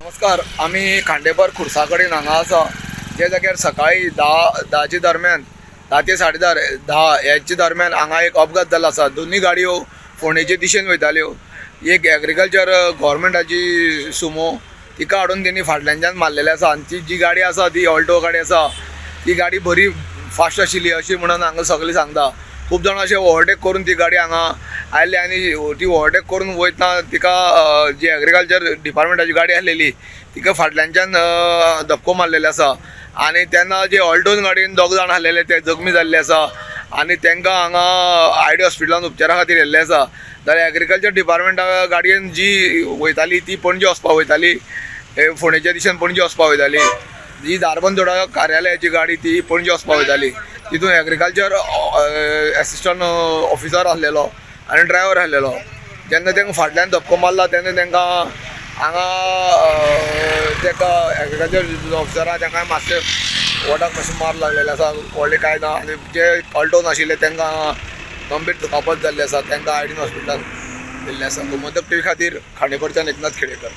नमस्कार, आमी खांडेपार खुर्सा कडेन हांगा आसा, जे जाग्यार सकाळी 10च्या दरम्यान, 10 ते 10:30 10 ह्याच्या दरम्यान हांगा एक अपघात जाल्लो आसा. दोनूय गाडयो फोंडेचे दिशेन वयताल्यो. एक एग्रीकल्चर गव्हर्मेंटाची सुमो, तिका हाडून तेणी फाटल्यानच्यान मारलेले आसा. आनी ती जी गाडी आसा ती ऑल्टो गाडी आसा. ती गाडी बरी फास्ट आशिल्ली अशी म्हणून हांगा सगळे सांगता. खूब जाणां अशें ओवरटेक करून ती गाडी हांगा आयली आनी ती ओवरटेक करून वयतना तिका जी एग्रीकल्चर डिपार्टमेंटाची गाडी आसलेली तिका फाटल्यानच्यान धपको मारलेलो आसा. आनी तेन्ना जे ऑल्टोन गाडयेन दोग जाण आसलेले ते जखमी जाल्ले आसा आनी तांकां हांगा आयडी हॉस्पिटलान उपचारा खातीर येल्ले आसा. जाल्यार एग्रीकल्चर डिपार्टमेंटा गाडयेन जी वयताली ती पणजे वचपाक वयताली, फोंडेच्या दिशेन पणजे वचपाक वयताली. जी धारबंदोडा कार्यालयाची गाडी ती पणजे वचपाक वयताली. तितून एग्रीकल्चर एसिस्टंट ऑफिसर आसलेलो आनी ड्रायवर आसलेलो. जेन्ना तांकां फाटल्यान धपको मारला तेन्ना तांकां हांगा ताका एग्रीकल्चर ऑफिसरा तांकां मातशें पोटाक मातशें मार लागलेले आसा, व्हडलें कांय ना. आनी जे ऑल्टोन आशिल्ले तांकां गंभीर दुखापत जाल्ली आसा, तांकां आयडीन हॉस्पिटलान दिल्लें आसा. गोमंतक टीव्ही खातीर खांडेपारच्यान एकनाथ खेडेकर.